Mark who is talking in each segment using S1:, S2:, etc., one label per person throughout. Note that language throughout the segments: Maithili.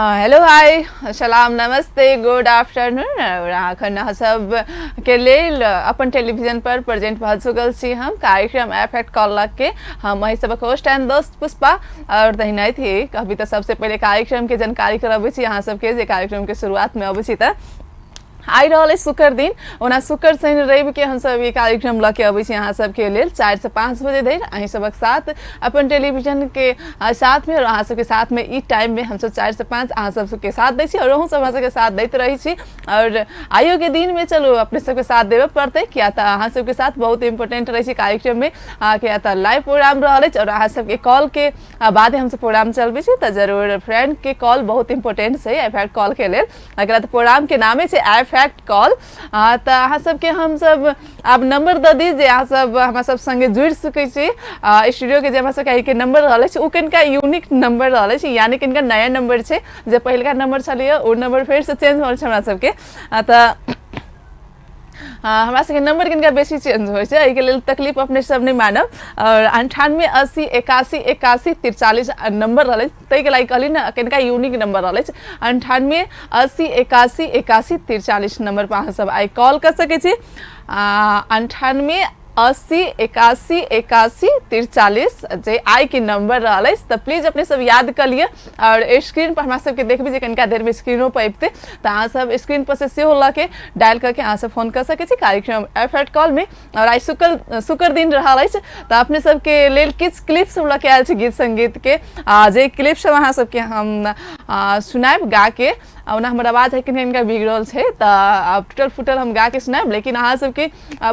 S1: हेलो हाय सलाम नमस्ते गुड आफ्टरनून। और अखन अहाँ सब के लेल अपन टेलीविजन पर प्रेजेंट भऽ चुकल छी हम कार्यक्रम एफेक्ट कॉल लग के। हम अही सबक होस्ट एंड दोस्त पुष्पा। और तहिना थी कभी तऽ सबसे पहिले कार्यक्रम के जानकारी करबै छी अहाँ सबके, जे कार्यक्रम के शुरुआत में अबै छी तऽ आइ रहल अछि शुक्र दिन। ओना शुक्र शनि रवि के हमसब ई कार्यक्रम लऽ के अबै छी अहाँ सबके लेल 4 से 5 बजे धरि अहीं सबक साथ अपन टेलीविजन के साथ में। और अहाँ सबके साथ में ई टाइम में हमसब 4 से 5 अहाँ सबके साथ दै छी और अहूँ सब हमरा सबके साथ दैत रहै छी। और आइयो के दिन में चलू अपने सबके साथ देबे पड़तै, किया तऽ अहाँ सबके साथ बहुत इम्पोर्टेंट रहै छै कार्यक्रम में, किया तऽ लाइव प्रोग्राम रहल अछि और अहाँ सबके कॉल के बादे हमसब प्रोग्राम चलबै छी। तऽ जरूर फ्रेंड के कॉल बहुत इम्पोर्टेंट छै एफेक्ट कॉल के लेल, एकरा तऽ प्रोग्राम के नामे छै एफेक्ट कॉल। तऽ अहाँ सबके हमसब आब नंबर दऽ दी जे अहाँ सब हमरा सब संगे जुड़ि सकै छी। स्टूडियो के जे हमरा सबके के नंबर रहल अछि ओ कनिका यूनिक नंबर रहल अछि, यानी कनिका नया नंबर छै। जे पहिलका नंबर छलैए ओ नंबर फेरसँ चेंज भऽ गेल छै हमरा सबके। तऽ हमरा सबके नंबर कनिका बेसी चेंज होइ छै, एहिके लेल तकलीफ अपने सब नहि मानब। और 98 80 81 81 43 नंबर रहल अछि, ताहिके लागि कहली ने कनिका यूनिक नंबर रहल अछि। 98 80 81 81 43 नंबर पर अहाँ सब आइ कॉल कऽ सकै छी। 98 80 81 81 43 जे आइ के नंबर रहल अछि, तऽ प्लीज अपने सब याद कऽ लिअ। और स्क्रीन पर हमरा सबके देखबै जे कनिका देर में स्क्रीनो पर अबितै, तऽ अहाँ सब स्क्रीन पर से सेहो लऽ के डायल करके अहाँ सब फोन कऽ सकै छी कार्यक्रम एफेक्ट कॉल में। और आइ शुक्र दिन रहल अछि, तऽ अपने सबके लेल किछु क्लिप सब लऽ के आयल छी गीत संगीत के, जे क्लिप सब अहाँ सबके हम सुनायब गा के। ओना हमर आवाज है कनिका बिगड़ल छै तऽ आब टूटल फूटल हम गा के सुनायब, लेकिन अहाँ सबके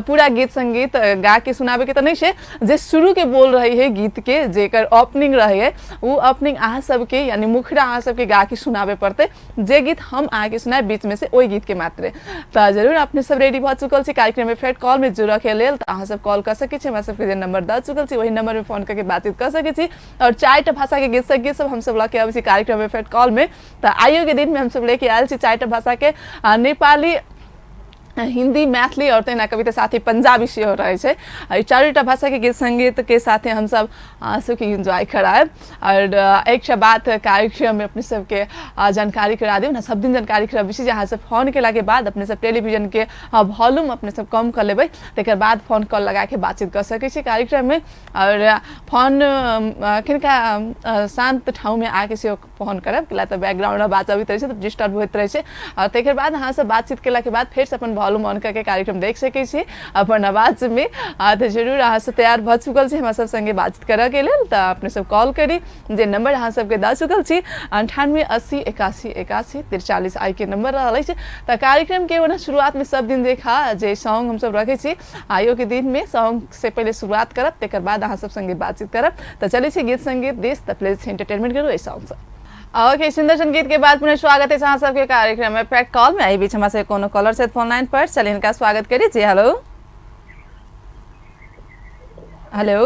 S1: पूरा गीत संगीत गा के सुनाबैके तऽ नहि छै। जे शुरू के बोल रहे है गीत के, जेकर ओपनिंग रहे है ओ ओपनिंग अहाँ सबके यानी मुखड़ा अहाँ सबके गा के सुनाबे पड़तै। जे गीत हम अहाँके सुनायब बीच में से ओहि गीत के मात्रे। तऽ जरूर अपने सब रेडी भऽ चुकल छी कार्यक्रम में फेर कॉल में जुड़ऽ के लेल, तऽ अहाँ सब कॉल कऽ सकै छी। हमरा सबके जे नंबर दऽ चुकल छी वही नंबर में फोन करके बातचीत कऽ सकै छी। और 4टा भाषा के गीत संगीत सब हमसब लऽ के अबै छी कार्यक्रम में फेर कॉल में। तऽ आइयो के दिन में हमसब लेके आयल छी 4टा भाषा के, नेपाली, हिंदी, मैथिली और तहिना कविता साथी पंजाबी सेहो रहै छै। एहि चारूटा भाषा के गीत संगीत के साथे हमसब सबके एन्जॉय करायब। और एकटा बात कार्यक्रम में अपने सबके जानकारी करा दियौ ने, सब दिन जानकारी कराबै छी जे अहाँ सब फोन केला के बाद अपने सब टेलीविजन के वॉल्यूम अपने सब कम कऽ लेबै, तकर बाद फोन कॉल लगा के बातचीत कऽ सकै छी कार्यक्रम में। और फोन किनका शान्त ठाउँ में आके सेहो फोन करब, किला तऽ बैकग्राउंड में बात अबैत रहै छै तऽ डिस्टर्ब होइत रहै छै। और तकर बाद अहाँ सब बातचीत केला के बाद फेरसँ अपन वॉल्यूम ऑन करके कार्यक्रम देख सकै छी अपन आवाज में। तऽ जरूर अहाँ सब तैयार भऽ चुकल छी हमरा सब संगे बातचीत करऽ के लेल, तऽ अपने सब कॉल करी जे नंबर अहाँ सबके दऽ चुकल छी 98 80 81 81 43 आइ के नंबर रहल अछि। तऽ कार्यक्रम के ओना शुरुआत में सब दिन देखा जे सॉन्ग हमसब रखै छी, आइयो के दिन में सॉन्ग से पहिले शुरुआत करब, तकर बाद अहाँ सब संगे बातचीत करब। तऽ चलै छी गीत संगीत दिस, तऽ प्लीज एंटरटेनमेंट करू एहि सॉन्ग से। ओके, सुंदर संगीत के बाद पुनः स्वागत है अहाँ सबके कार्यक्रम में फैक्ट कॉल में। एहि बीच हमरा सबके कोनो कॉलर छथि फोन लाइन पर, चलिए हिनका स्वागत करी। जी हेलो। हेलो।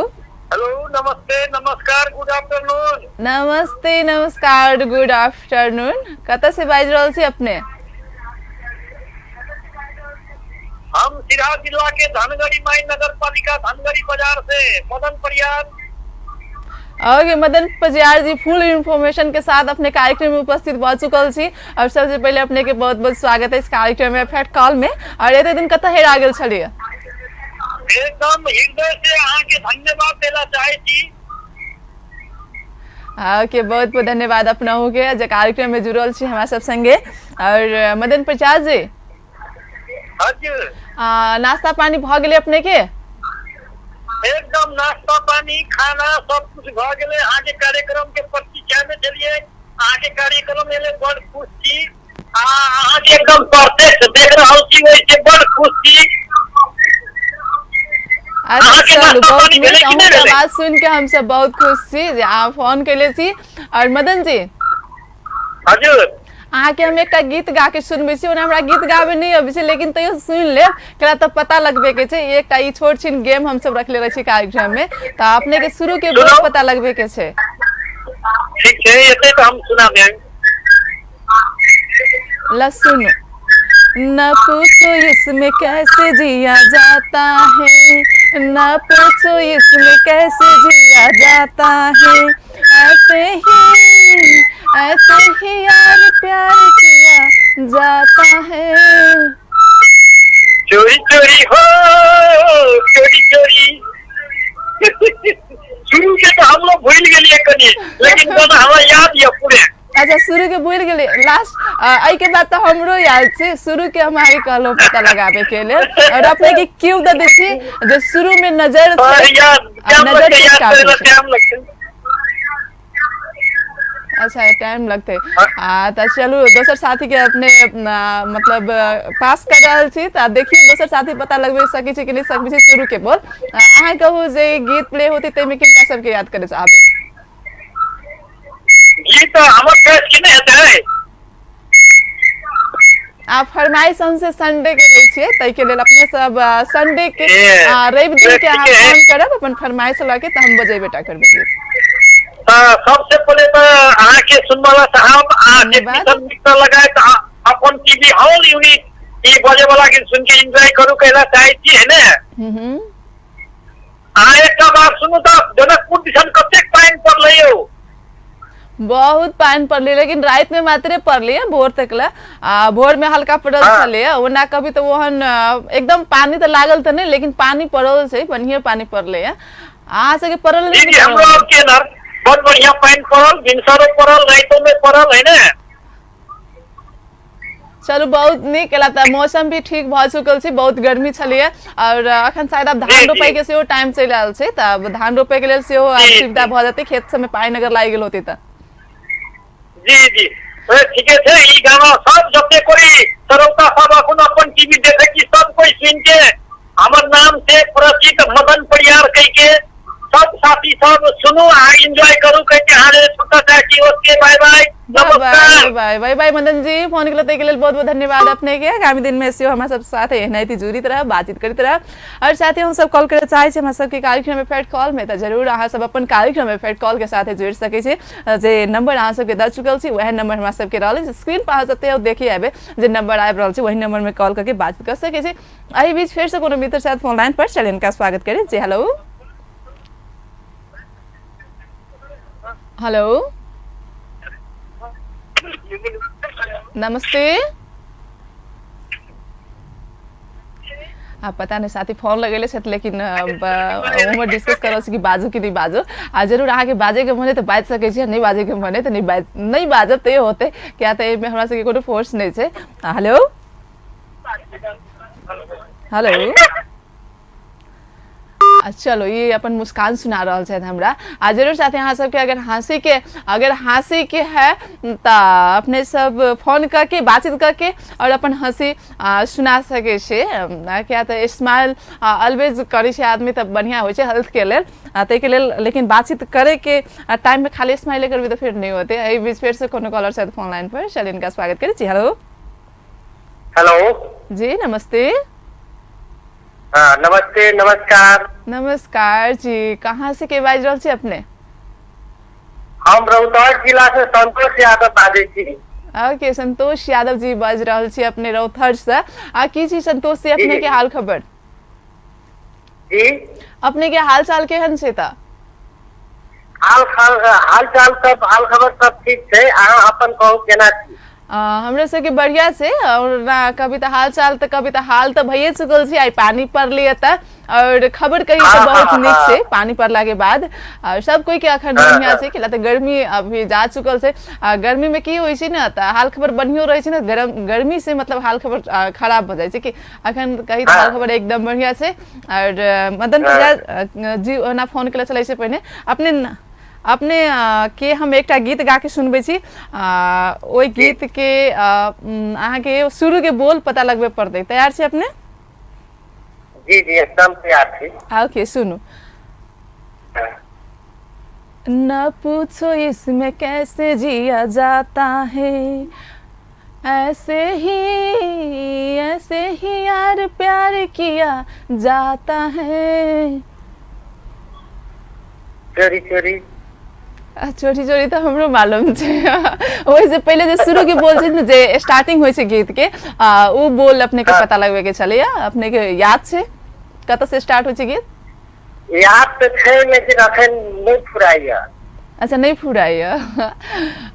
S2: हेलो, नमस्ते, नमस्कार, गुड आफ्टरनून।
S1: नमस्ते, नमस्कार, गुड आफ्टरनून। कतऽ से बाजि रहल छी अपने?
S2: हम सिराहा जिला के धनगढ़ी माई नगर पालिका धनगढ़ी बाजार से मदन परियार।
S1: ओके मदन परियार जी, फुल इन्फॉर्मेशन के साथ अपने कार्यक्रम में उपस्थित भऽ चुकल छी। और सबसे पहले अपने के बहुत बहुत स्वागत है इस कार्यक्रम में फैक्ट कॉल में। और एते दिन कतऽ हेरा गेल छलियै?
S2: एकदम हृदय से अहाँ के धन्यवाद देला चाहे छी।
S1: ओके, बहुत बहुत धन्यवाद अपनहु के जे कार्यक्रम में जुड़ल छी हमरा सब संगे। और मदन प्रसाद जी,
S2: हजुर,
S1: नाश्ता पानी भऽ गेलै अपने के?
S2: एकदम नाश्ता पानी खाना सब कुछ भऽ गेलै। अहाँ के कार्यक्रम के प्रतीक्षा में छलियै, अहाँ के कार्यक्रम एलै, बड़ खुश छी। आ अहाँ के एकदम प्रत्यक्ष देख रहल छी, ओहि से बड़ खुश छी।
S1: अच्छा,
S2: अहाँके
S1: चलू,
S2: नाश्ता
S1: बहुत
S2: पानी
S1: नीक।
S2: भेलै कि नहि
S1: अहूँके
S2: भेलै?
S1: आवाज सुनि के हमसब बहुत खुश छी जे अहाँ फोन केले छी। और मदन जी,
S2: हजुर,
S1: अहाँके हम एकटा गीत गा के सुनबै छी। ओना हमरा गीत गाबे नहि अबै छै, लेकिन तैयो सुनि लेब, केला तऽ पता लगबे के छै। एकटा ई छोट छिन गेम हमसब रखले रहै छी कार्यक्रम में, तऽ अपने के शुरू के बोल
S2: सुनाउ।
S1: पता लगबे के छै।
S2: ठीक छै, एतै तऽ हम सुना देब।
S1: ल सुनो, न पूछो इसमें कैसे जिया जाता है, न पूछो इसमें कैसे जिया जाता है, ऐसे ही ऐसे ही यार प्यार किया जाता है।
S2: चोरी चोरी हो चोरी चोरी। शुरू के तो हम लोग भूल गेलिए कनी, लेकिन गाना हमरा याद ये पूरे।
S1: अच्छा, शुरू के भूल गेलिए, लास्ट एहि के बाद तऽ हमरो याद छै। शुरू के हम अहाँके कहलहुँ पता लगाबे के लेल, और अपने के क्यों दऽ दै छी जे शुरू में नजर
S2: और
S1: छै,
S2: याद टाइम
S1: नजर
S2: लगतै,
S1: से
S2: याद
S1: स्टार्ट
S2: करे
S1: होइ
S2: ला
S1: छै।
S2: टाइम लगतै।
S1: अच्छा, टाइम लगतै। तऽ चलू दोसर साथी के अपने मतलब पास कर रहल छी, तऽ देखियौ दोसर साथी पता लगबे सकै छै कि नहि सकै छै शुरू के बोल। अहाँ कहू जे गीत प्ले होतै ताहिमे किनका सबके याद करे चाहबै?
S2: गीत हमर चॉइस की नहि हेतै?
S1: आ फरमाइश हमसे संडे के दै छियै, ताहिके लेल अपने सब संडे के
S2: ए,
S1: रवि दिन के अहाँ
S2: ठीके है।
S1: फोन करब अपन फरमाइश लऽ के, तऽ हम बजेबे टा करबै गीत।
S2: तऽ सबसे पहिले तऽ अहाँके सुनवाला साहब आ
S1: धन्यवाद।
S2: टेक्नीशियन मिक्सर लगाए तऽ अपन टीवी हॉल यूनिट ई बजे वाला गीत सुन के एंजॉय करू कहला चाहै छी, है ने?
S1: हम्म हम्म।
S2: अहाँ एकटा बात सुनू तऽ, जनकपुर दिसन कतेक पानि पड़लै यौ?
S1: बहुत पानि पड़लै, लेकिन राति में मात्रे पड़लै, भोर तक ला। भोर में हल्का पड़ल छलै। ओना कभी तऽ ओहन एकदम पानी तऽ लागल तऽ नहि, लेकिन पानी पड़ल छै, बढ़िया पानी पड़लै। अहाँ सबके पड़ल
S2: जी
S1: नहि?
S2: जी, हमरो
S1: पड़ल।
S2: आबके इधर बहुत बढ़िया पानि पड़ल, भिनसरो पड़ल, राइतो में पड़ल, है ने?
S1: चलू, बहुत नीक केला। तऽ मौसम भी ठीक भऽ चुकल छै, बहुत गर्मी छलैया, और अखन शायद आब धान रोपै के सेहो टाइम चलि आयल छै, तऽ आब धान रोपै के लेल सेहो आब सुविधा भऽ जेतै खेत सबमे पानि अगर लागि गेल होतै तऽ।
S2: जी जी, ठीके छै। ई गाना सब जते कोई श्रोता सब अपन अपन टीवी देखे की सब कोई सुन के, हमर नाम से परिचित मदन परियार कह के सब साथी सब सुनू आ एंजॉय करू कह के अहाँ छोटा चाहे छी। ओके, बाय बाय।
S1: बाय।
S2: नमस्कार।
S1: बाय बाय बाय मदन जी, फोन के ताहिके लेल बहुत बहुत धन्यवाद अपने के। आगामी दिन में सेहो हमरा सब साथ एनाहिते जुड़ित रहब, बातचीत करैत रहब। और साथ ही हम सब कॉल करे चाहै छी हमरा सबके कार्यक्रम एफेक्ट कॉल में, तऽ जरूर अहाँ सब अपन कार्यक्रम एफेक्ट कॉल के साथे जुड़ि सकै छी। जे नंबर अहाँ सबके दऽ चुकल छी, वएह नंबर हमरा सबके रहल अछि स्क्रीन पर। अहाँ सब देखी आबे जे नंबर आबि रहल छै, वही नंबर में कॉल करके बातचीत कर सकै छी। एहि बीच फेर से कोनो मित्र साथ फोन लाइन पर चलि, हिनका स्वागत करी जी। हेलो हेलो, नमस्ते। आ पता नहीं साथी फोन लगेले छथि, लेकिन उम्हर डिस्कस कर रहल छी कि बाजू कि नहि बाजू। आ जरूर अहाँके बाजैके मन है तऽ बाजि सकै छी, आ नहि बाजैके मन है तऽ नहि बाजब तैयो होतै, किया तऽ एहिमे हमरा सबके कोनो फोर्स नहि छै। हेलो हेलो, चलो ई अपन मुस्कान सुना रहल छथि हमरा। आ जरूर साथी अहाँ सबके अगर हंसी के है तऽ अपने सब फोन करके बातचीत करके और अपन हंसी सुना सकै छी, किया तऽ स्माइल ऑलवेज करै छै आदमी तऽ बढ़िया होइ छै हेल्थ के लेल। ताहिके लेल लेकिन बातचीत करे के टाइम में खाली स्माइले करबै तऽ फेर नहि होतै। एहि बीच फेर से कोनो कॉलर छथि फोन लाइन पर, चलिए इनका स्वागत करै छी। हेलो।
S2: हेलो।
S1: जी नमस्ते।
S2: हाँ, नमस्ते, नमस्कार।
S1: नमस्कार जी, कहाँ से के बाजि रहल छी अपने?
S2: हम रौतहट जिला से संतोष यादव बाजै छी।
S1: ओके, संतोष यादव जी बाजि रहल छी अपने रौतहट से। आ की छी संतोष जी, अपने के हाल खबर?
S2: जी।
S1: अपने के हाल चाल केहन छै तऽ?
S2: हाल चाल सब, हाल खबर सब ठीक छै। अहाँ अपन कहू, केना छी?
S1: हमरो सबके बढ़िया छै। और ना कभी तऽ हाल चाल तऽ कभी तऽ हाल तऽ भइए चुकल छै। आइ पानी पड़लै एतऽ और खबर कही तऽ बहुत नीक छै। पानी पड़ला के बाद और सब कोई के अखन बढ़िया छै, किया तऽ गर्मी अभी जा चुकल छै। आ गर्मी में की होइ छै ने, तऽ हाल खबर बढ़ियो रहै छै ने, गरम गर्मी से मतलब हाल खबर खराब भऽ जाइ छै। कि अखन कही तऽ हाल खबर एकदम बढ़िया छै। और मदन प्रसाद जी ओना फोन केले छलै से पहिने अपने अपने के हम एकटा गीत गा के सुनबै छी। ओहि गीत के अहाँके शुरू के बोल पता लगबे पड़तै। तैयार छी अपने?
S2: जी जी, एकदम तैयार छी।
S1: ओके, सुनू। न पूछो इसमें कैसे जिया जाता है, ऐसे ही यार प्यार किया जाता है।
S2: चोरी चोरी।
S1: चोरी चोरी तऽ हमरो मालूम छै। ओहिसँ पहिले जे शुरू के बोल छै ने, जे स्टार्टिंग होइ छै गीत के, ओ बोल अपने के पता लगबे के छलैया। अपने के याद छै कतऽ से स्टार्ट होइ छै गीत?
S2: याद तऽ छै, लेकिन अखन नहि फुराइया।
S1: अच्छा, नहीं फुराइया।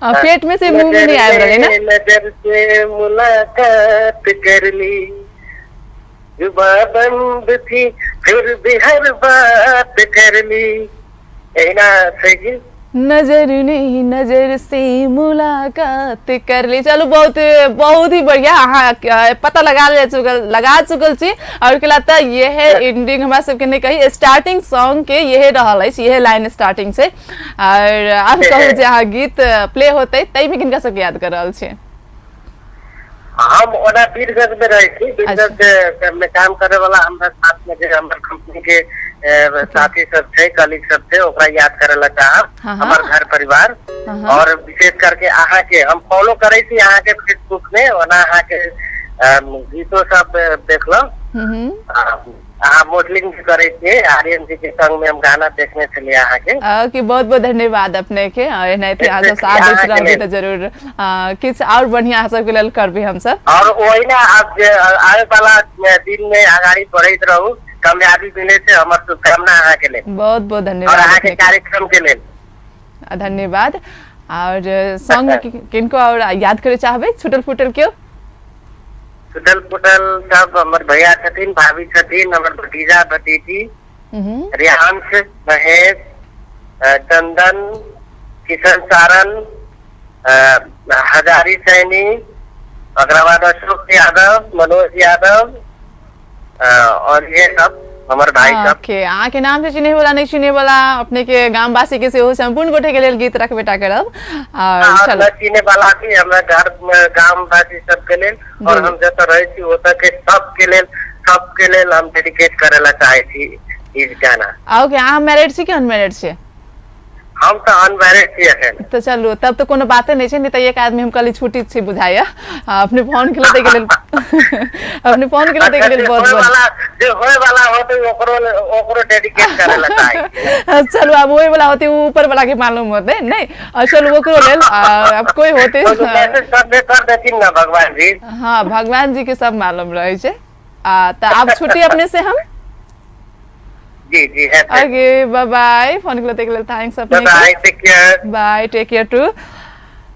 S1: पेट में से मुंह में नहीं आबि रहलै ने।
S3: नजर से मुलाकात कर ली, जुबा बंद थी फिर भी हर बात कर ली, एहिना छै कि
S1: नजर नहीं नजर से मुलाकात कर ली। चलू, बहुत बहुत ही बढ़िया। अहाँ पता लगा ले चुकल, लगा चुकल छी। और के तऽ यह एंडिंग हमरा सबके नहीं कही, स्टार्टिंग सॉन्ग के यह रहल अछि, यह लाइन स्टार्टिंग छै। और आब कहू जे अहाँ गीत प्ले होतै ताहिमे किनका सबके याद कर रहल छी?
S3: हम ओना वीरगंज में रहै छी। वीरगंज में काम करे वाला हमरा साथ में जे हमर कंपनी के साथी सब छै, कलीग सब छै, ओकरा याद करे ला चाहब। हमर घर परिवार और विशेष करके अहाँ के हम फॉलो करे छी अहाँ के फेसबुक में, ओना अहाँ के गीतो सब देखलहुँ। अहाँ मॉडलिंग भी करे छियै, आर्यन जी के संग में हम गाना देखने छलियै अहाँ के।
S1: ओके, बहुत बहुत धन्यवाद अपने के। एनाहिते अहाँ सब साथ दैत रहबै तऽ जरूर किछु और बढ़िया अहाँ सबके लेल करबै हमसब।
S3: और ओहिना आब जे आबे वाला दिन में अगाड़ी बढ़ैत रहू, कामयाबी मिले से हमर शुभकामना अहाँ के लेल।
S1: बहुत बहुत धन्यवाद
S3: और अहाँ के कार्यक्रम के लेल
S1: धन्यवाद। और सॉन्ग किनको और याद करे चाहबै छुटल फुटल केओ?
S3: छुटल फुटल सब हमर भैया छथिन, भाभी छथिन, हमर भतीजा भतीजी, रियांश, महेश, चंदन, किशन सारण, हजारी सैनी, ओकरा बाद अशोक यादव, मनोज यादव, और ये सब हमर भाई सब।
S1: ओके, अहाँ के नाम से चिन्हे वाला नहीं चिन्हे वाला अपने के गामवासी के सेहो संपूर्ण गोटे के लेल गीत रखबे टा करब।
S3: और न चिन्हे वाला भी हमरा घर गामवासी सब के लेल और हम जतऽ रहै छी ओतऽ के सबके लेल हम डेडिकेट करे ला चाहे छी ई गाना।
S1: ओके, अहाँ मैरिड छी कि अनमैरिड छी?
S3: हम तऽ अनमैरिड छी अखन।
S1: तऽ चलू तब तऽ कोनो बाते नहीं छै, नहीं तऽ एक आदमी हम कहली छुट्टी छी बुझाइया। अपने फोन के के लेल, अपने फोन के के लेल बहुत बहुत
S3: जे होय वाला होते ओकरो ओकरो डेडिकेट करे ला चाही।
S1: चलू, आब होय वाला होते ऊपर वाला के मालूम होते नहीं, चलू ओकरो लेल अब कोई होते
S3: तो मैसेज सब कर देथिन ना भगवान जी।
S1: हाँ, भगवान जी के सब मालूम रहे छै। तऽ आब छुट्टी अपने से हम
S3: जी जी है।
S1: ओके, बाय बाय। फोन के लेल thanks अपने।
S3: Bye, take care.
S1: Bye, take care too.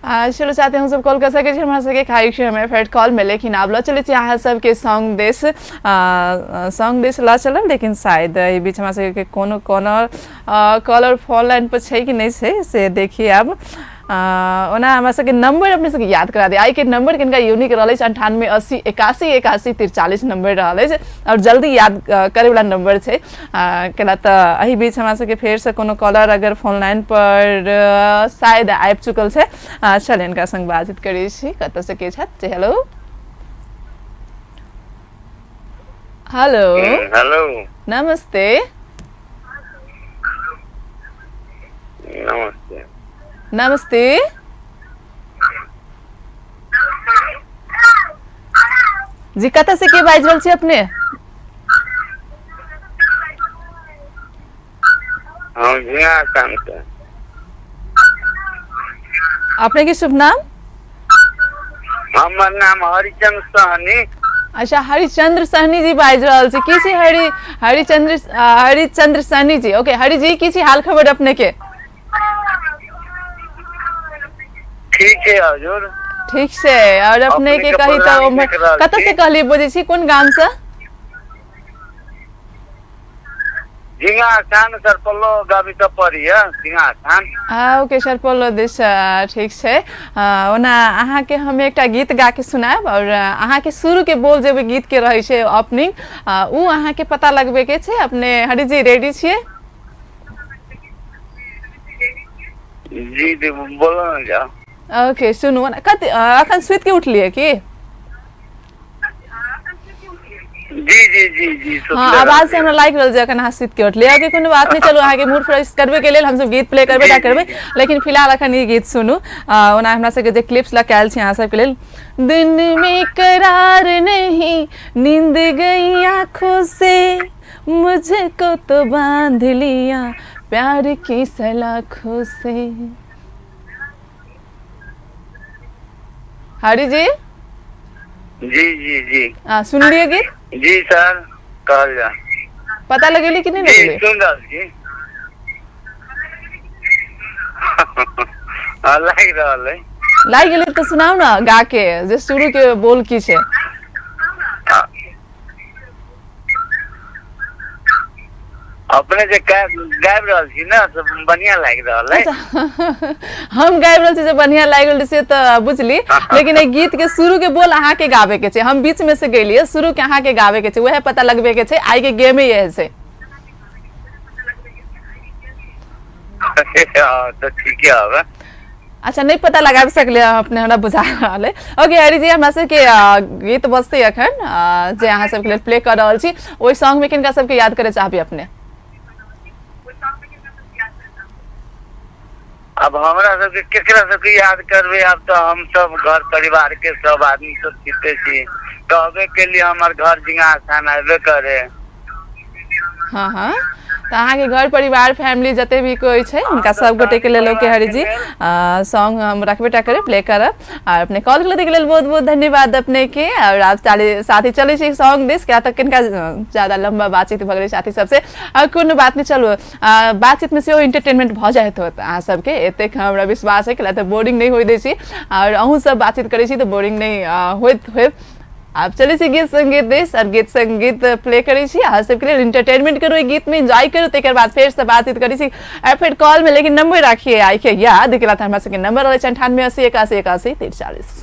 S1: चलो चाहते हम सब कॉल कर सके हमरा सबके खाई छी हमें फेर कॉल में, लेकिन आब ल चलै छी अहाँ सबके सॉन्ग देश सॉन्ग देश ल चलब, लेकिन शायद एहि बीच हमरा सबके कोनो कोनो कॉलर फोन लाइन पर छै कि नहि छै से देखिए। आब ओना हमरा सबके नंबर अपने सबके याद करा दे। आई के नंबर किनका यूनिक रहल अछि, 98 80 81 81 43 नंबर रहल अछि और जल्दी याद करे वाला नंबर छै। केला तऽ एहि बीच हमरा सबके फेर से कोनो कॉलर अगर फोन लाइन पर शायद आबि चुकल छै। चल इनका संग बातचीत करै छी, कतऽ से के छथि। हेलो हेलो
S4: हेलो,
S1: नमस्ते।
S4: नमस्ते
S1: नमस्ते। जी, कतऽ से के बाजि रहल छी अपने?
S4: हम झिंगास्थान से।
S1: अपने के शुभ नाम?
S4: हमर नाम हरिचंद्र सहनी।
S1: अच्छा, हरिचंद्र सहनी जी बाजि रहल छी। की छी हरिचंद्र हरिचंद्र सहनी जी? ओके हरि जी, की छी हाल खबर अपने के?
S4: ठीक है हजुर,
S1: ठीक छै। और अपने के कही तऽ कतऽ से कहली बजै छी, कोन गाम से?
S4: झिंगास्थान सरपल्लो गावी सब पड़ी है झिंगास्थान।
S1: ओके, सरपल्लो दिस, ठीक छै। ओना अहाँके हम एकटा गीत गा के सुनायब और अहाँके शुरू के बोल जे गीत के रहै छै ओपनिंग, उ अहाँके पता लगबे के छै। अपने हरि जी रेडी छियै?
S4: जी जी, बोलो ना जाओ।
S1: ओके सुनू, कते अखन सुति के उठलियै की?
S4: जी जी जी जी।
S1: हाँ, आवाज से हमरा लागि रहल छै अखन अहाँ सुति के उठलियै। ओके, कोनो बात नहीं, चलू अहाँके मूड फ्रेश करबे के लेल हमसब गीत प्ले करबे टा करबै, लेकिन फिलहाल अखन ई गीत सुनू। ओना हमरा सबके जे क्लिप्स लऽ के आयल छी अहाँ सबके लेल। दिन में करार नहीं नींद गई आँखों से, मुझको तो बांध लिया प्यार की सलाखों से। हरि जी
S4: जी जी जी,
S1: सुन लिए गीत?
S4: जी सर, कहल जा। पता
S1: लगेली कि नहीं लगेली?
S4: सुन रहल छी। हाँ, लागि रहल है।
S1: लागि गेलै तऽ सुनाउ ने गा के जे शुरू के बोल की छै।
S4: अपने जे गाबि रहल छी ने से बढ़िया लागि रहल है।
S1: हम गाबि रहल छी जे बढ़िया लागि रहल से तऽ बुझली, लेकिन एहि गीत के शुरू के बोल अहाँ के गाबे के छै। हम बीच में से गेलियै, शुरू के अहाँ के गाबे के छै, वएह पता लगबे के छै। आइ के गेमे इएह छै।
S4: तऽ ठीके हवे।
S1: अच्छा, नहीं पता लगा सकले अपने, हमरा बुझा रहल है। ओके हरि जी, हमरा सबके गीत बजतै अखन जे अहाँ सबके लेल प्ले कर रहल छी, ओहि सॉन्ग में किनका सबके याद करे चाहबी अपने?
S4: अब हमरा सबके केकरा सबके याद करबै, आब तऽ हम सब घर परिवार के सब आदमी सब जीते छी, कहबे के लिए हमर घर जिंगा स्थान आबे करे।
S1: हाँ हाँ, तऽ अहाँके घर परिवार फैमिली जते भी कोई छै हुनका सब गोटे के लेल ओके हरि जी सॉन्ग हम रखबे टा करे, प्ले करब। और अपने कॉल के लेल बहुत बहुत धन्यवाद अपने के। और आप साथी चलै छी सॉन्ग दिस, क्या तक किनका ज्यादा लंबा बातचीत भऽ गेलै साथी सबसे। और कोनो बात नहीं, चलू बातचीत में सेहो एंटरटेनमेंट भऽ जाइत होत अहाँ सबके, एतेक हमरा विश्वास है कि तऽ बोरिंग नहीं होइ दै छी। और अहूँ सब बातचीत करै छी तऽ बोरिंग नहीं होइत होइत। आप चले छी गीत संगीत दिस और गीत संगीत प्ले करै छी अहाँ सबके लेल, एंटरटेनमेंट करू, ई गीत में एंजॉय करू, तकर बाद फेर से बातचीत करै छी फिर कॉल में। लेकिन नंबर राखिए आइ के याद केला हमरा सबके नंबर रहै छै 98 80 81 81 43।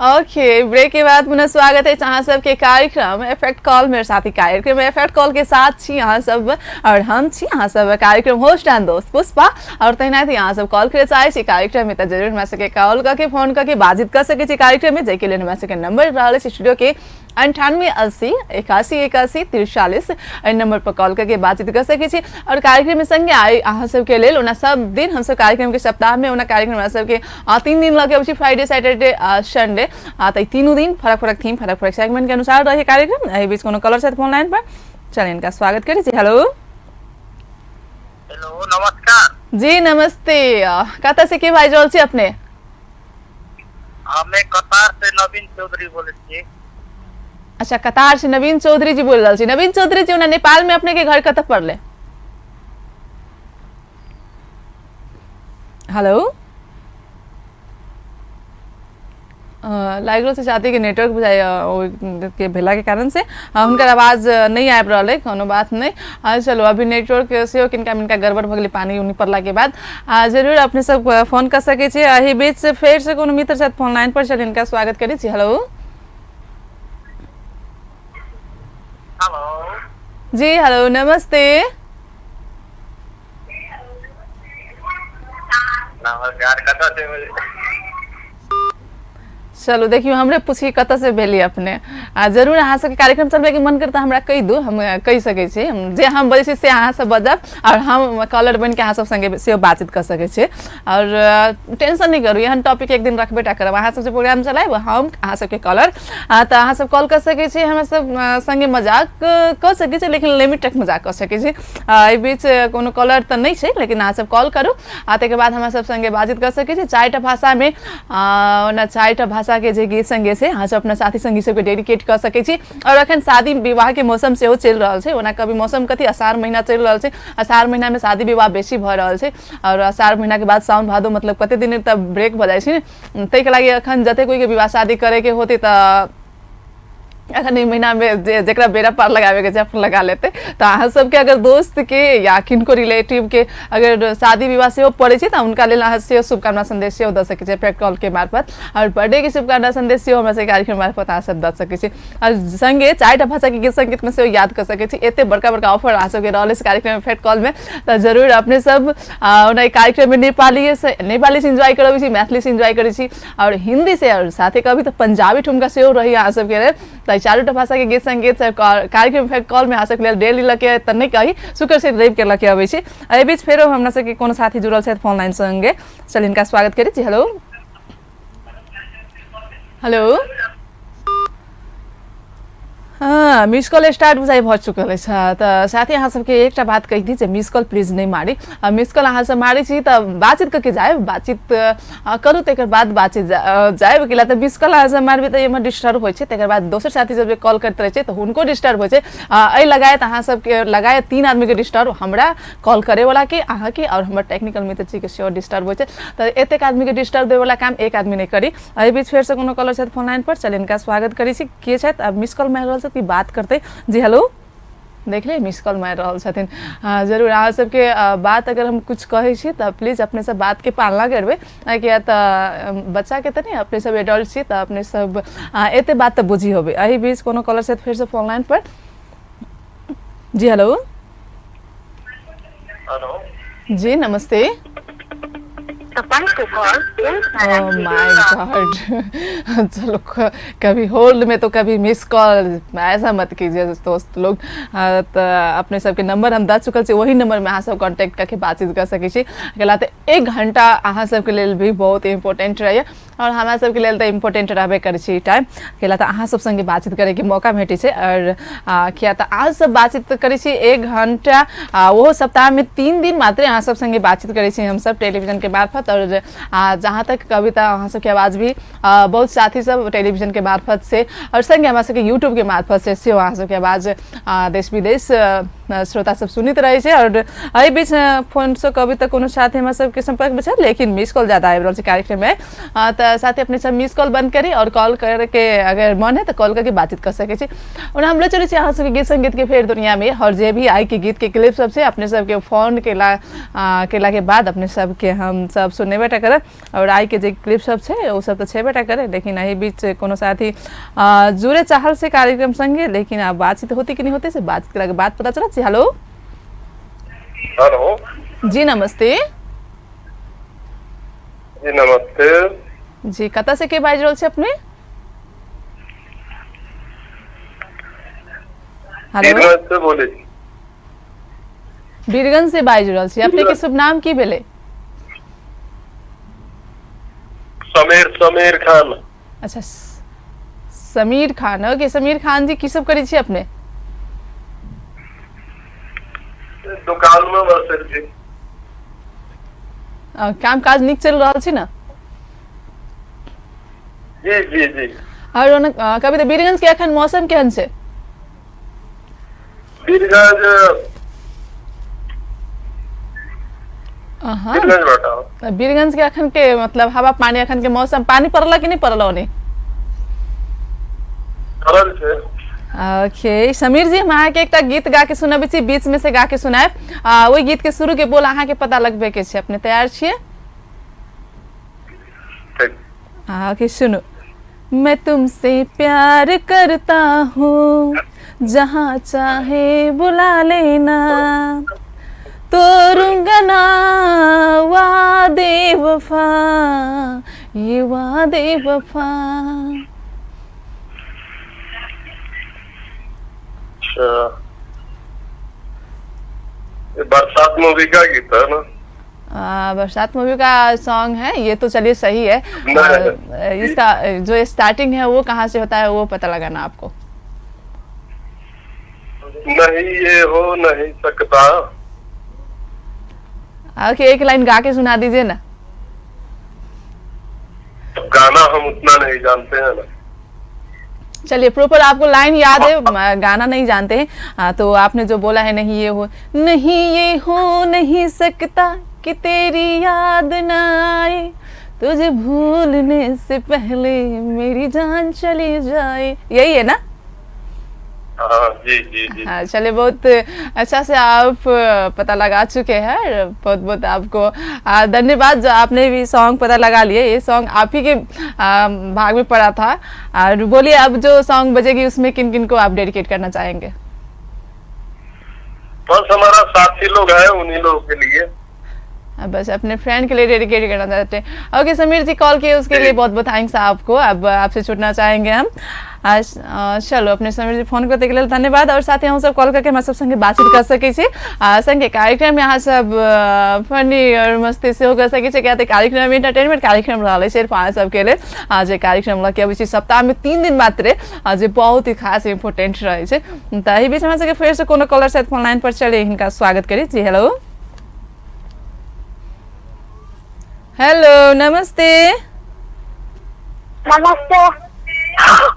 S1: ओके, ब्रेक के बाद पुनः स्वागत है अहाँ सबके कार्यक्रम इफेक्ट कॉल मेरे साथी। कार्यक्रम इफेक्ट कॉल के साथ छी अहाँ सब और हम छी अहाँ सब कार्यक्रम होस्ट एंड दोस्त पुष्पा। और तहिना अहाँ सब कॉल करे चाहे छी कार्यक्रम में तऽ जरूर हमरा सबके कॉल करके फोन करके बातचीत कर सकै छी कार्यक्रम में, जाहिके लेल हमरा सबके नंबर रहल अछि स्टूडियो के 98 80 81 81 43। एहि नंबर पर कॉल करके बातचीत कर सकै छी। और कार्यक्रम में संगे आइ अहाँ सबके लेल ओना सब दिन हमसब कार्यक्रम के सप्ताह में ओना कार्यक्रम हमरा सबके 3 दिन लगे अबै छी, फ्राइडे सैटरडे संडे। तऽ तीनू दिन फरक फरक थीम फरक फरक सेगमेंट के अनुसार रहे कार्यक्रम। एहि बीच कोनो कॉलर छथि फोन लाइन पर, चलिए इनका स्वागत करै छी। हेलो।
S2: हेलो, नमस्कार
S1: जी। नमस्ते, कतऽ से के बाजि रहल छी अपने?
S2: हमे कतार से नवीन चौधरी बोलै छी।
S1: अच्छा, कतार से नवीन चौधरी जी बोल रहल छी। नवीन चौधरी जी, ओना नेपाल में अपने के घर कतऽ पड़ले? हेलो, लागि रहल छै साथी के नेटवर्क बुझाइ के भेला के कारण से हुनकर आवाज नहीं आबि रहल है। कोनो बात नहीं, चलो अभी नेटवर्क सेहो किनका मिनका गड़बड़ भऽ गेलै पानी उनी पड़ला के बाद। जरूर अपने सब फोन कर सकै छी। एहि बीच फेर से कोनो मित्र छथि फोन लाइन पर, चल हिनका स्वागत करै छी। हेलो।
S2: हेलो
S1: जी। हेलो, नमस्ते।
S2: नमस्कार, कतऽ से?
S1: चलू देखियौ, हमरे पूछी कतऽ से भेली अपने। आ जरूर अहाँ सबके कार्यक्रम चलबैके मन करत हमरा कहि दू, हम कहि सकै छी जे हम बजै छी से अहाँ सब बजब और हम कॉलर बनिके अहाँ सब संगे सेहो बातचीत कऽ सकै छी। और टेंशन नहीं करू, एहन टॉपिक एक दिन रखबे टा करब। अहाँ सबसे प्रोग्राम चलायब, हम अहाँ सबके कॉलर, तऽ अहाँ सब कॉल कऽ सकै छी, हमरा सब संगे मजाक कऽ सकै छी, लेकिन लिमिट तक मजाक कऽ सकै छी। एहि बीच कोनो कॉलर तऽ नहि छै, लेकिन अहाँ सब कॉल करू आ ताहिके बाद हमरा सब संगे बातचीत कऽ सकै छी। 4टा भाषा में, ओना 4टा भाषा के जे गीत संगे से अहाँ सब अपना साथी संगी सबके डेडिकेट कऽ सकै छी। और अखन शादी विवाह के मौसम सेहो चलि रहल छै। ओना कभी मौसम कथी अषाढ़ महीना चलि रहल छै, अषाढ़ महीना में शादी विवाह बेसी भऽ रहल छै। और अषाढ़ महीना के बाद साउन भादो मतलब कते दिन तक ब्रेक भऽ जाइ छै ने, ताहिके लागि अखन जते कोई के विवाह शादी करे के होतै तऽ अखन ई महीना में जेकरा बेरा पार लगावे के छै अपन लगा लेते। तऽ अहाँ सबके अगर दोस्त के या किनको रिलेटिव के अगर शादी विवाह सेहो पड़ै छै तऽ हुनका लेल अहाँ सेहो शुभकामना संदेश सेहो दऽ सकै छी इफेक्ट कॉल के मार्फत। और बर्थडे के शुभकामना संदेश सेहो हमरा सबके कार्यक्रम मार्फत अहाँ सब दऽ सकै छी। और संगे 4टा भाषा के गीत संगीत में सेहो याद कऽ सकै छी। एते बड़का बड़का ऑफर अहाँ सबके रहल अछि कार्यक्रम इफेक्ट कॉल में, तऽ जरूर अपने सब ओना कार्यक्रम में नेपाली से एंजॉय करबै छी, मैथिली से एंजॉय करै छी और हिंदी से, और साथे कभी तऽ पंजाबी ठुमका सेहो रही अहाँ सबके लेल। तऽ 4टा भाषा के गीत संगीत सब कार्यक्रम इफेक्ट कॉल में अहाँ सबके लेल डेली लके तऽ नहि कही, शुक्र से रवि के लके अबै छी। एहि बीच फेरो हमरा सबके कोनो साथी जुड़ल छथि फोन लाइन संगे, चल हिनका स्वागत करै छी। हेलो। हेलो। हाँ, हाँ, मिस कॉल स्टार्ट बुझाइ भऽ चुकल अछि। तऽ साथी अहाँ सबके एकटा बात कहि दी जे मिस कॉल प्लीज नहि मारी। मिस कॉल अहाँ सब मारै छी तऽ बातचीत कऽ के जायब, बातचीत करू तकर बाद बातचीत जायब, किला तऽ मिस कॉल अहाँ सब मारबै तऽ एहिमे डिस्टर्ब होइ छै। तकर बाद दोसर साथी सब जे कॉल करैत रहै छै तऽ हुनको डिस्टर्ब होइ छै। एहि लगायत अहाँ सबके लगायत 3 आदमीके डिस्टर्ब, हमरा कॉल करैवला के, अहाँके आओर हमर टेक्निकल मित्र जी के सेहो डिस्टर्ब होइ छै। तऽ एतेक आदमीके डिस्टर्ब देबैवला काम एक आदमी नहि करी। एहि बीच फेरसँ कोनो कॉलर छथि फोन लाइन पर, चल इनका स्वागत करै छी। के छथि? आब मिस कॉल मारि रहल छथि कि बात करतै? जी हेलो, देखलियै मिस कॉल मारि रहल छथिन। हँ जरूर, अहाँ सबके बात अगर हम कुछ कहै छी तऽ प्लीज अपने सब बातके पालना करबै, किया तऽ बच्चाके तऽ नहि, अपने सब एडल्ट छी तऽ अपने सब एते बात तऽ बुझी होबै। एहि बीच कोनो कॉलर छथि फेरसँ फोन लाइन पर। जी हेलो।
S3: हेलो
S1: जी नमस्ते। Oh my God। चलो कभी होल्ड में तो कभी मिस कॉल, ऐसा मत कीजिए दोस्त लोग। तऽ अपने सबके नंबर हम दऽ चुकल छी, वही नंबर में अहाँ सब कॉन्टेक्ट करके बातचीत कर सकै छी। अकेला तऽ 1 घंटा अहाँ सबके लेल भी बहुत इम्पोर्टेंट रहैए और हमरा सबके लेल तऽ इम्पोर्टेंट रहबे करै छै ई टाइम। अकेला तऽ अहाँ सब संगे बातचीत करैके मौका भेटै छै और किया तऽ अहाँ सब बातचीत करै छी 1 घंटा, ओहो सप्ताहमे 3 दिन मात्रे अहाँ सब संगे बातचीत करै छी हमसब टेलीविजनके मार्फत। और जहाँ तक कविता अहाँ सबके आवाज भी बहुत साथी सब टेलीविजनके मार्फत से और संगे हमरा सबके यूट्यूबके मार्फत से सेहो अहाँ सबके आवाज देश विदेश श्रोता सब सुनैत रहै छै। और एहि बीच फोनसँ कभी तऽ कोनो साथी हमरा सबके सम्पर्कमे छै, लेकिन मिस कॉल ज्यादा आबि रहल छै कार्यक्रममे। तऽ साथी अपने सब मिस कॉल बंद करी और कॉल करके अगर मन है तऽ कॉल करके बातचीत कर सकै छी। ओना हम ले चलै छी अहाँ सबके गीत संगीत के फेर दुनिया में और जे भी आइ के गीत के क्लिप सब छै अपने सबके फोन केला के बाद अपने सबके हम सब सुनेबे टा करब। और आइ के जे क्लिप सब छै ओ सब तऽ छेबे टा करे, लेकिन एहि बीच कोनो साथी जुड़े चाहल से कार्यक्रम संगे, लेकिन आब बातचीत होती कि नहीं होती से बातचीत केला के बाद पता चलत। हेलो।
S3: हेलो
S1: जी नमस्ते।
S3: जी नमस्ते।
S1: जी कतऽ से के बाजि रहल छी अपने? हेलो,
S3: वीरगंज से बोले छी।
S1: वीरगंज से बाजि रहल छी। अपने के शुभ नाम की भेलै?
S3: समीर, समीर खान।
S1: अच्छा समीर खान। ओके समीर खान जी, की सब करै छी अपने?
S3: दुकान में बसल छी।
S1: काम काज नीक चलि रहल छी ना?
S3: जी जी जी।
S1: और ओना कभी तऽ वीरगंज के अखन मौसम केहन छै?
S3: वीरगंज
S1: वीरगंज के अखन के मतलब हवा पानी अखन के मौसम, पानी पड़ल कि नहीं पड़ल ओने?
S3: पड़ल छै।
S1: ओके समीर जी, हम अहाँके एकटा गीत गा के सुनबै छी, बीच में से गा के सुनायब। ओहि गीत के शुरू के बोल अहाँके पता लगबे के छै। अपने तैयार छियै? ओके सुनू। मैं तुमसे प्यार करता हूँ, जहाँ चाहे बुला लेना, तोड़ूंगा ना वादे वफा, ये वादे वफा।
S3: अच्छा, ये बरसात मूवी का गीत है ना?
S1: बरसात मूवी का सॉन्ग है ये तो। चलिए सही है। इसका जो स्टार्टिंग है वो कहाँ से होता है वो पता लगाना आपको।
S3: नहीं ये हो नहीं सकता।
S1: ओके एक लाइन गा के सुना दीजिए ना।
S3: गाना हम उतना नहीं जानते हैं ना।
S1: चलिए प्रॉपर आपको लाइन याद है, गाना नहीं जानते हैं। तो आपने जो बोला है नहीं ये हो, नहीं ये हो नहीं सकता कि तेरी याद ना आए, तुझे भूलने से पहले मेरी जान चली जाए, यही है ना?
S3: हाँ जी जी जी।
S1: हाँ चलिए, बहुत अच्छा से आप पता लगा चुके हैं। बहुत बहुत आपको धन्यवाद जो आपने भी सॉन्ग पता लगा लिए। ये सॉन्ग आप ही के भाग में पड़ा था। और बोलिए अब जो सॉन्ग बजेगी उसमें किन किन को आप डेडिकेट करना चाहेंगे?
S3: बस हमारा साथी लोग है, उन्हीं लोगों के लिए।
S1: बस अपने फ्रेंड के लिए डेडिकेट करना चाहते हैं। ओके समीर जी, कॉल किए उसके लिए बहुत बहुत thanks आपको। अब आपसे छूटना चाहेंगे हम। आज चलो अपने समीर जी फोन करते के लिए धन्यवाद। और साथ ही हम सब कॉल करके हमरा सब संगे बातचीत कर सकै छी। संगे कार्यक्रम में अहाँ सब फनी और मस्ती सेहो कर सकै छी, किया तऽ कार्यक्रम एंटरटेनमेंट कार्यक्रम रहल अछि सिर्फ अहाँ सबके लेल। जे कार्यक्रम लऽ के अबै छी सप्ताह में 3 दिन मात्रे, जे बहुत ही खास इम्पोर्टेंट रहै छै। तऽ एहि बीच हमरा सबके फेरसँ कोनो कॉलर शायद फोन लाइन पर चले, हिनका स्वागत करी। जी हेलो। हेलो नमस्ते।
S5: नमस्ते।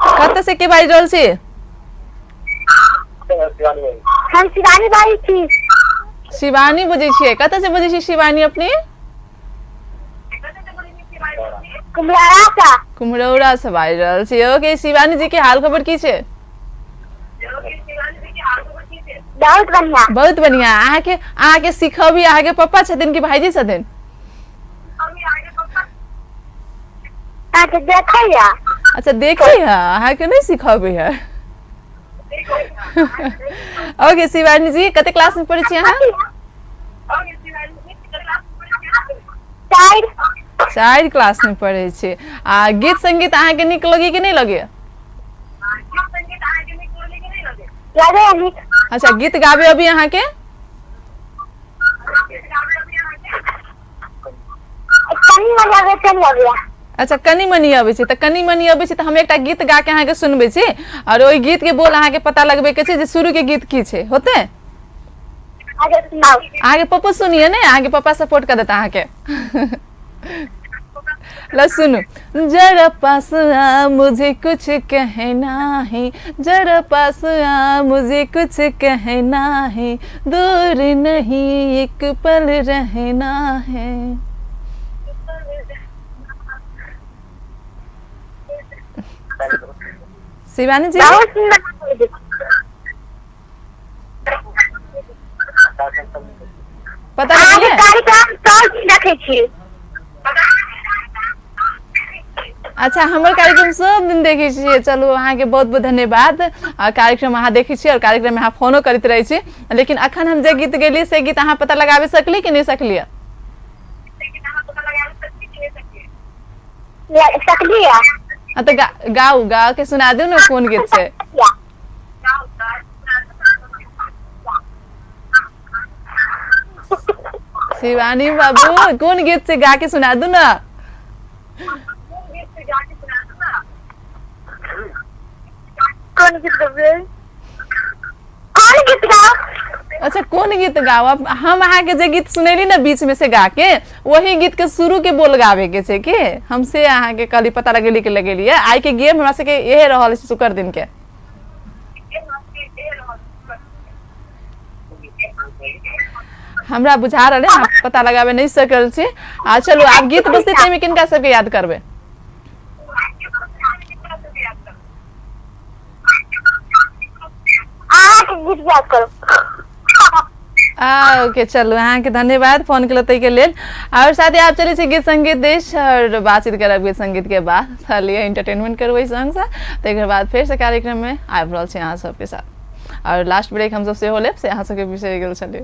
S1: कतऽ से के बाजि रहल छी?
S5: हम शिवानी बाजै छी।
S1: शिवानी बजै छियै, कतऽ से बजै छी शिवानी अपने?
S5: कुम्हरौरा से।
S1: कुम्हरौरा से बाजि रहल छी। ओके शिवानी जी के हाल खबर की छै?
S5: बहुत बढ़िया।
S1: बहुत बढ़िया। अहाँके अहाँके सिखबी अहाँके पप्पा छथिन कि भाईजी छथिन?
S5: अहाँके देखैया।
S1: अच्छा देखै है, अहाँके नहि सिखबै है। ओके शिवानी जी, कते क्लास में पढ़ै छी अहाँ?
S5: 4।
S1: 4 क्लास में पढ़ै छी। आ गीत संगीत अहाँके नीक लगै कि नहि लगै?
S5: लगैया नीक।
S1: अच्छा गीत गाबे अभी अहाँके?
S5: कनी मनी अबै छै, नहि अबैया।
S1: अच्छा कनी मनी अबै छै, तऽ कनी मनी अबै छै तऽ हम एकटा गीत गा के अहाँके सुनबै छी और ओहि गीत के बोल अहाँके पता लगबै के छै जे शुरू के गीत की छै। होते?
S5: अच्छा सुनाउ।
S1: अहाँके पप्पो सुनिए ने, अहाँके पप्पा सपोर्ट कर देता अहाँके। ल सुनू। जरा पास आ मुझे कुछ कहना है, जरा पास आ मुझे कुछ कहना है, दूर नहीं एक पल रहना है। शिवानी जी
S5: बहुत सुंदर।
S1: पता लगलै?
S5: कार्यक्रम सब दिन देखै छी।
S1: अच्छा हमर कार्यक्रम सब दिन देखै छियै। चलू अहाँके बहुत बहुत धन्यवाद। कार्यक्रम अहाँ देखै छी और कार्यक्रम में अहाँ फोनो करैत रहै छी। लेकिन अखन हम जे गीत गेलियै से गीत अहाँ पता लगाबे सकली कि नहि सकलियै?
S5: सकलियै।
S1: हाँ तऽ गाउ, गा के सुना दियौ ने कोन गीत छै। शिवानी बाबू कोन गीत छै गा के सुना दू ना।
S5: कोन गीत गबै? कोन गीत गाउ?
S1: अच्छा कोन गीत गाउ? अब हम अहाँके जे गीत सुनेली ना बीच में से गा के, वही गीत के शुरू के बोल गाबे के छै के हम से अहाँके कहली पता लगेली के लगेली। आइ के गेम हमरा सबके इहे रहल छै शुक्र दिन के। हमरा बुझा रहल है पता लगाबे नहीं सकल छी। आ चलू आब गीत बजतै ताहिमे किनका सबके याद करबै?
S5: अहाँके गीत याद करू।
S1: ओके चलू अहाँके धन्यवाद फोन केलहुँ ताहिके लेल। और साथ ही आप चलै छी गीत संगीत देश और बातचीत करब गीत संगीत के बाद। चलिए एंटरटेनमेंट करबै संगसँ, ताहिके बाद फेरसँ कार्यक्रम में आबि रहल छी अहाँ सबके साथ। और लास्ट ब्रेक हमसब सेहो लेब, से अहाँ सबके बिसरि गेल छलियै।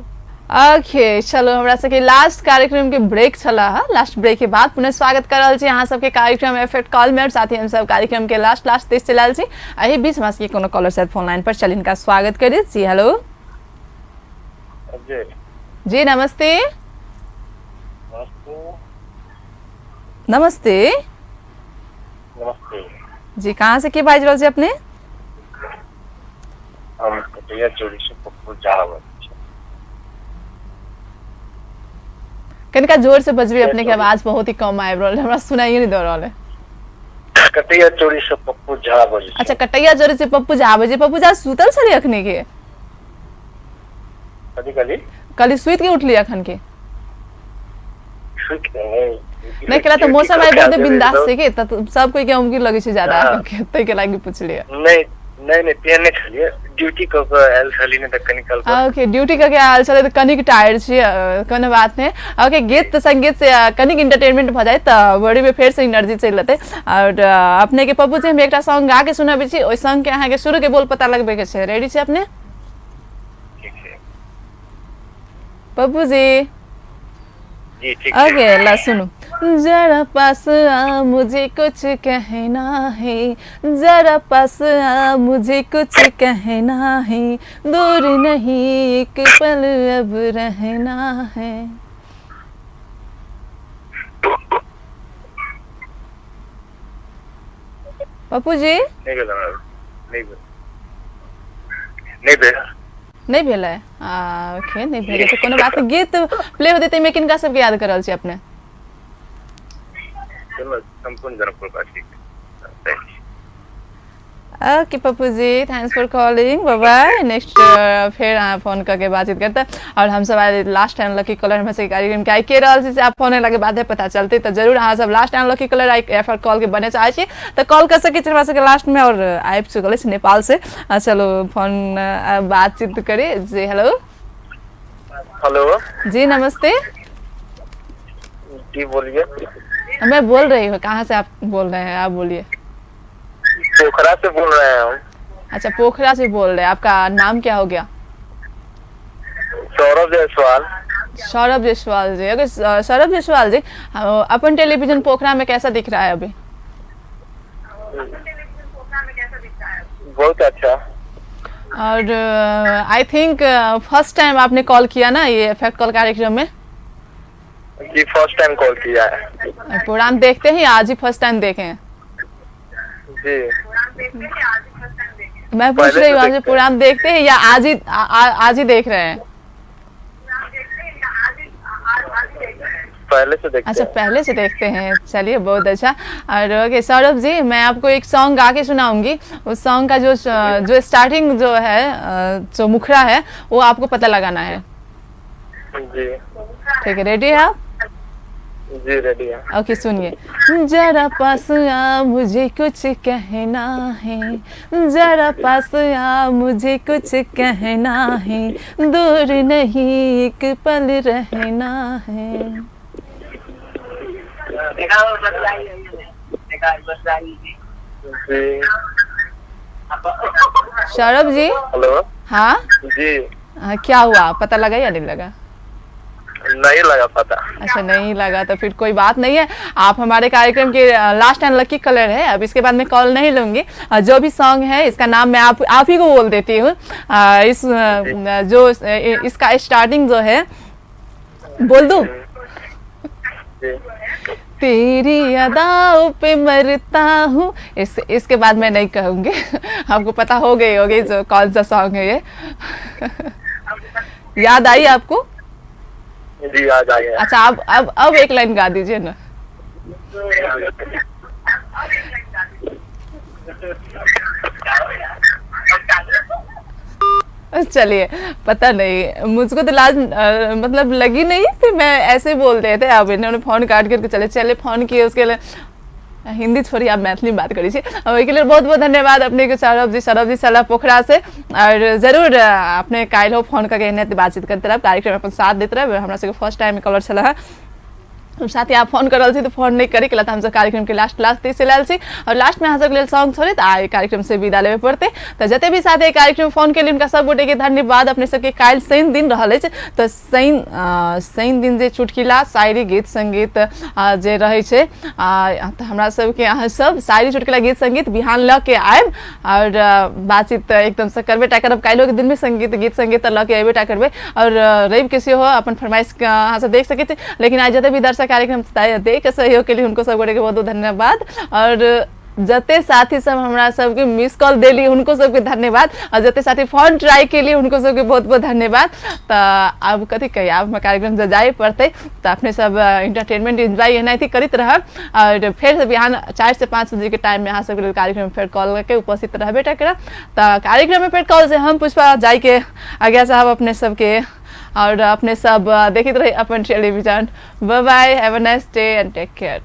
S1: ओके चलो हमरा सबके लास्ट कार्यक्रम के ब्रेक छला है। लास्ट ब्रेक के बाद पुनः स्वागत कर रहल छी अहाँ सबके कार्यक्रम एफेक्ट कॉल में। और साथ ही हम सब कार्यक्रम के लास्ट लास्ट देश चलि रहल छी। एहि बीच हमरा सबके कोनो कॉलर शायद फोन लाइन पर चल, हिनका स्वागत करी। जी हेलो।
S3: जी
S1: जी नमस्ते। नमस्ते।
S3: नमस्ते
S1: जी, कहाँ से के बाजि रहल छी अपने?
S3: हम कटैया चोरी से पप्पू झा बजै छी।
S1: कनिका जोर से बजबी, अपने के आवाज बहुत ही कम आबि रहल है, हमरा सुनाइए नहीं दऽ रहल है।
S3: कटैया चोरी से पप्पू झा बजै छी।
S1: अच्छा कटैया चोरी से पप्पू झा बजै। पप्पू झा सुतल छलियै अखने के?
S3: कथी कहली?
S1: कहली सुति के उठली अखन के?
S3: सुति के
S1: नहीं केला तऽ मौसम आइ बहुत बिंदास छै के, तऽ सब कोई के उमकी लगै छै ज्यादा, ताहि के लागि पुछलियै।
S3: नहीं नहीं नहीं तेहन नहि छलियै, ड्यूटी कऽ के आयल छली ने तऽ कनि काल।
S1: ओके ड्यूटी कऽ के आयल छलै तऽ कनिक टायर्ड छी, कोनो बात नहि। ओके गीत संगीत से कनिक इंटरटेनमेंट भऽ जाय तऽ बॉडी में फेर से एनर्जी चलि एतै। और अपने के पप्पू जी हम एकटा सॉन्ग गा के सुनाबै छी, ओहि सॉन्ग के अहाँके शुरू के बोल पता लगबै के छै। रेडी छी अपने?
S3: ठीक छै
S1: पप्पू जी?
S2: जी ठीक छै।
S1: ओके ला सुनू। जरा पास आ मुझे कुछ कहना है, जरा पास आ मुझे कुछ कहना है, दूर नहीं एक पल अब रहना है। पप्पू जी
S2: नहि भेल हमरा, नहि भेल, नहि भेल।
S1: नहि भेलै? ओके नहि भेलै तऽ कोनो बात नहि। गीत प्ले होतै ताहिमे किनका सबके याद कर रहल छी अपने?
S2: सम्पूर्ण जनकपुरवासी।
S1: Okay Pappu ji, thanks for calling, bye bye. Next फेर अहाँ फोन करके बातचीत करते। और हम सब आइ लास्ट टाइम लकी कॉलर हमरा सबके कार्यक्रम के आइ के रहल छी से आप फोन एलाके बादे पता चलते, तऽ जरूर अहाँ सब लास्ट टाइम लकी कॉलर आइ या फिर कॉल के बने चाहै छी तऽ कॉल कर सकै छी हमरा सबके लास्ट में। और आबि चुकल अछि नेपाल से। चलो फोन बातचीत करी जी। हेलो।
S2: हेलो
S1: जी नमस्ते।
S2: जी बोलिए।
S1: मैं बोल रही हूँ, कहाँ से आप बोल रहे हैं, आप बोलिए।
S2: पोखरा से बोल रहे हैं हम।
S1: अच्छा पोखरा से बोल रहे हैं, आपका नाम क्या हो गया?
S2: सौरभ जायसवाल।
S1: सौरभ जायसवाल जी। अगर सौरभ जायसवाल जी, अपन टेलीविजन पोखरा में कैसा दिख रहा है अभी?
S2: बहुत अच्छा।
S1: और I think first time आपने कॉल किया ना ये इफेक्ट कॉल कार्यक्रम में?
S2: जी फर्स्ट टाइम कॉल किया है।
S1: प्रोग्राम देखते हैं आज ही फर्स्ट टाइम देखे हैं?
S2: जी
S1: मैं पूछ रही हूँ, आज प्रोग्राम देखते हैं या आज ही आज ही देख रहे हैं?
S2: पहले से देखते।
S1: अच्छा पहले से देखते हैं, चलिए बहुत अच्छा। और ओके सौरभ जी, मैं आपको एक सॉन्ग गा के सुनाऊंगी, उस सॉन्ग का जो जो स्टार्टिंग जो है, जो मुखड़ा है, वो आपको पता लगाना है।
S2: जी
S1: ठीक है, रेडी है आप?
S2: जी रेडी है।
S1: ओके सुनिए। जरा पास आ मुझे कुछ कहना है, जरा पास आ मुझे कुछ कहना है, दूर नहीं एक पल रहना है। सौरभ जी।
S2: हेलो।
S1: हाँ
S2: जी।
S1: क्या हुआ, पता लगा या नहीं लगा?
S2: नहीं लगा पता।
S1: अच्छा नहीं लगा तो फिर कोई बात नहीं है। आप हमारे कार्यक्रम के लास्ट एंड लकी कलर है, अब इसके बाद मैं कॉल नहीं लूँगी। जो भी सॉन्ग है इसका नाम मैं आप ही को बोल देती हूँ। इस जो इसका स्टार्टिंग जो है बोल दूँ? तेरी अदाओं पे मरता हूँ, इसके बाद मैं नहीं कहूँगी। आपको पता हो गई होगी जो कौन सा सॉन्ग है ये। याद आई आपको?
S2: जी याद आ गया।
S1: अच्छा आप अब एक लाइन गा दीजिए ना। चलिए पता नहीं मुझको तो लाज मतलब लगी नहीं, फिर मैं ऐसे बोल रहे थे। अब इन्होंने फोन काट करके चले चले फोन किए उसके लिए। हिंदी छोड़ी आप मैथिली में बात करी छी। और के लिए बहुत बहुत धन्यवाद अपने के सौरभ जी, सौरभ जी सलाह पोखरा से। और जरूर अपने काल्हि हो फोन करके एहने बातचीत करते रहब, कार्यक्रम अपन साथ देते रहब। हमरा सबके फर्स्ट टाइम कॉलर छल है, साथ ही आप फोन कर रहल छी तो फोन नहीं करे के लिए हमसब कार्यक्रम के लास्ट लास्ट तीस आयल छी। और लास्ट में अहाँ सबके लेल सॉन्ग छोड़े तो आइ कार्यक्रम से विदा लेबे पड़ते। तो जते भी साथ कार्यक्रम फोन के लिए उनका सब गोटे के धन्यवाद। अपने सबके काल्हि शनि दिन रहल अछि, तो शनि दिन जे चुटकिला शायरी गीत संगीत जे रहै छै, तऽ हमरा सबके अहाँ सब शायरी चुटकिला गीत संगीत बिहान लऽ के आयब और बातचीत एकदमसँ करबे टा करब। काल्हिओ के दिनमे संगीत गीत संगीत तऽ लऽ के अयबे टा करबै। और रवि के सेहो अपन फरमाइश अहाँ सब देख सकै छी। लेकिन आइ जते भी दर्शक कार्यक्रम देख के सहयोग के लिए उनको सब गोटे के बहुत बहुत धन्यवाद। और जते साथी सब हमरा सबके मिस कॉल देली उनको सबके धन्यवाद। और जते साथी फोन ट्राई के लिए उनको सबके बहुत बहुत धन्यवाद। तो अब कथी कही, आब कार्यक्रम से जाए पड़ते, तो अपने सब इंटरटेनमेंट एंजॉय एनाहिते करैत रहब। और फेर बिहान 4 से 5 बजे के टाइम में अहाँ सबके लेल कार्यक्रम फेर कॉल करके उपस्थित रहबे टा करब। तो कार्यक्रम में फेर कॉल से हम पुष्पा जाइके आज्ञा साहब अपने सबके। और अपने सब देखते रहे अपन television. Bye bye, have a nice day and take care.